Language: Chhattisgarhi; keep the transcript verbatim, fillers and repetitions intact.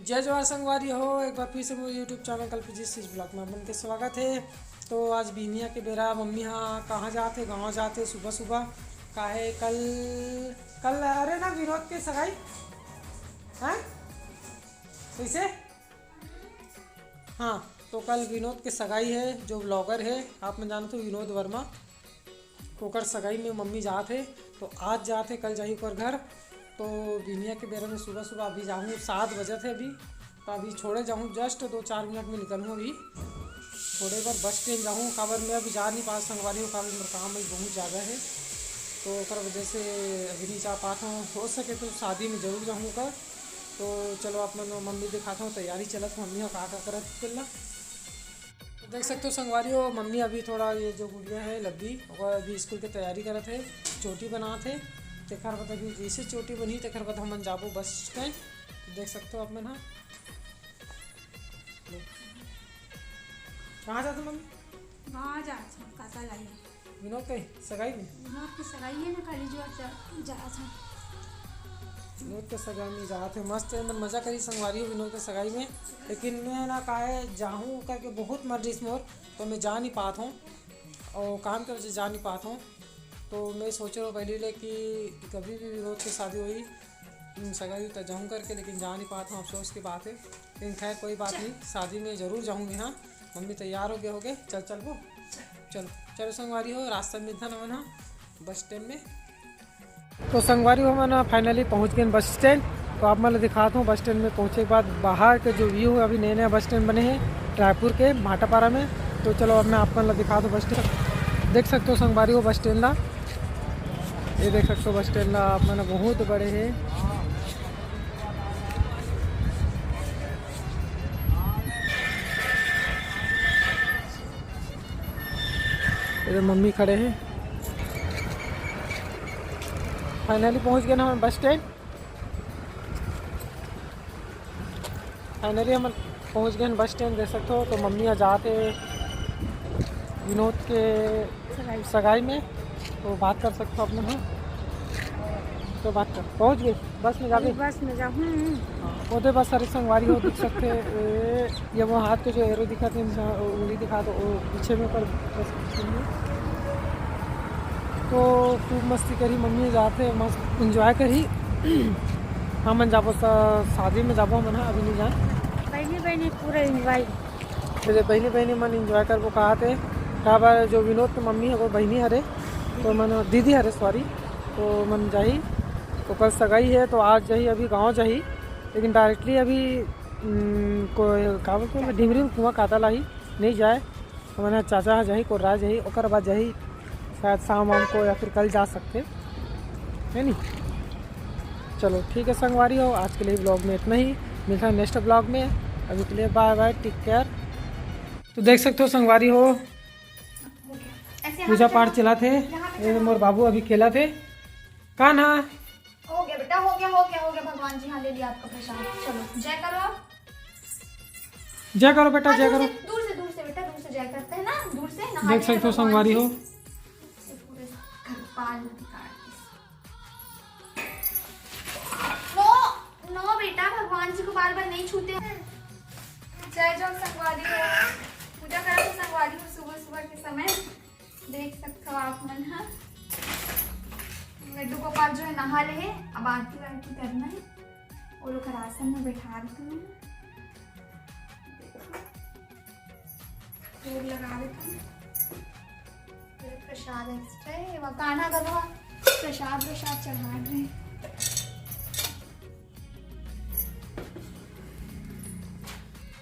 जय जोहार संगवारी हो, एक बार फिर से मोर YouTube चैनल कल्पजीत सीज ब्लॉग में आप मन के स्वागत है। तो आज बिहनिया के बेरा मम्मी हा कहाँ जात हे, गाँव जात हे सुबह सुबह। काहे कल, कल अरे ना विनोद के सगाई है, कैसे? हाँ, तो कल विनोद के सगाई है, जो ब्लॉगर है आप मन जानत हो विनोद वर्मा, ओकर सगाई में मम्मी जात हे। तो आज जात हे, कल जाही ओकर घर। तो बिहनिया के बेरा में सुबह सुबह अभी जाहूँ, सात बजत हे अभी। तो अभी छोड़े जाहूँ, जस्ट दो चार मिनट में निकलहूँ अभी। छोड़े बर बस स्टैंड जाहूँ, काबर मैं अभी जा नहीं पास संगवारी हो, काबर मोर काम अभी बहुत ज़्यादा है। तो ओकर वजह से अभी नहीं जा पात हूँ। हो सके तो शादी में जरूर जाहूँ ओकर। तो चलो आप मन मम्मी दिखाता हूँ, तैयारी चलत हे मम्मी ह का का करत हे तेला। तो देख सकते हो संगवारी हो, मम्मी अभी थोड़ा ये जो गुड़िया है लब्बी, ओकर अभी स्कूल के तैयारी करत हे, चोटी बनात हे। तेखर बाद अभी जैसे चोटी बनही तेखर बाद हमन जाबो बस स्टैंड। तो देख सकते हो आप मन हा। कहाँ जाते मम्मी? कहाँ जात हूँ, काका लाई। विनोद के सगाई में? विनोद के सगाई है ना, खाली जो जा, जा, जा। विनोद के सगाई में जात हे, मस्त है, मन मजा करी संगवारी हो विनोद के सगाई में। लेकिन मैं ना काहे जाहूँ करके बहुत मन रहिस मोर, तो मैं जा नहीं पात हूँ और काम के वजह से जा नहीं पात हूँ। तो मैं सोच रहा हूँ पहले ले कि कभी भी विनोद के शादी हुई, हम्म, सगाई तो जाऊँ करके, लेकिन जा नहीं पात हूँ, अफसोस की बात है। लेकिन खैर कोई बात नहीं, शादी में जरूर जाऊँगी। हाँ, मम्मी तैयार हो गए होगे, चल चलबो। चलो चलो संगवारी हो, रास्ता में मिलता ना मन हा बस स्टैंड में। तो संगवारी हो, हमन फाइनली पहुंच गए बस स्टैंड। तो आप मन ल दिखात हूँ बस स्टैंड में पहुंचे के बाद बाहर के जो व्यू है, अभी नया नया बस स्टैंड बने हैं रायपुर के भाटापारा में। तो चलो अब मैं आप मन ल दिखात हूँ बस स्टैंड। देख सकते हो संगवारी हो बस स्टैंड ला, ये देख सकते हो बस स्टैंड ला आप मन, बहुत बड़े है। इधर मम्मी खड़े हैं। फाइनली पहुंच गए ना हम बस स्टैंड। फाइनली हम पहुंच गए हैं बस स्टैंड, देख सकते हो। तो मम्मी आ जाते विनोद के सगाई। सगाई में, तो बात कर सकते हो अपने। हाँ, तो बात कर, पहुंच गए बस में जाबे। बस में जा, हम्म। हाँ, ओदे बस हरे संगवारी हो दिख सकते हैं। ए, ये वो हाथ के जो एरो दिखा थे, उंगली दिखा दो, वो पीछे में पर बस पीछे में। तो खूब मस्ती करी, मम्मी जाते मस्त एंजॉय करी। हमन जाबो सा-, शादी में जाबो हमन, हाँ, अभी नहीं जान। बहनी बहनी पूरा एंजॉय। मेरे बहनी बहनी मन एंजॉय करबो कहा थे, काबर जो विनोद के मम्मी है वो बहनी हरे, तो मन दीदी हरे सॉरी, तो मन जाही, तो कल सगाई है तो आज जाही, अभी गाँव जाही। लेकिन डायरेक्टली अभी, हम्म, को का बोलते हैं, ढिमरी में कुआं काता लाही नहीं जाए। तो मैंने चाचा ह जाही, कोर्रा जाही, ओकर बाद जाही शायद शाम वाम को या फिर कल जा सकते, है नी? चलो ठीक है संगवारी हो, आज के लिए ब्लॉग में इतना ही। मिलता है नेक्स्ट ब्लॉग में। अभी के लिए बाय बाय, टेक केयर। तो देख सकते हो संगवारी हो, ऐसे हाथ पूजा पाठ चला थे। यहाँ पे ये चला। मोर बाबू अभी खेला थे। कान्हा। हो गया बेटा, हो गया, हो गया, हो गया। भगवान जी, हाँ, ले लिया आपका प्रसाद। चलो, जय करो आप। जय करो बेटा, हाँ, जय दूर करो। से, दूर से, दूर से बेटा, दूर से जय करते हैं ना, दूर से नहा देख लिया सकते हो भगवान संगवारी जी। हो। से पूरे घर पाल दिखा नो, नो बेटा, भगवान जी को बार बार नहीं छूते हैं। जय जोहार संगवारी हो, पूजा करा तो संगवारी हो सुबह सुबह के समय। देख सकते हो आप मन हा, लड्डू गोपाल जो है नहा ले है, अब आरती वारती करना है। वो लोग आसन में बैठा देते हैं। भोग लगा देते हैं। फिर प्रसाद एक्स्ट्रा है, वो कान्हा का तो प्रसाद, प्रसाद चढ़ा रहे हैं।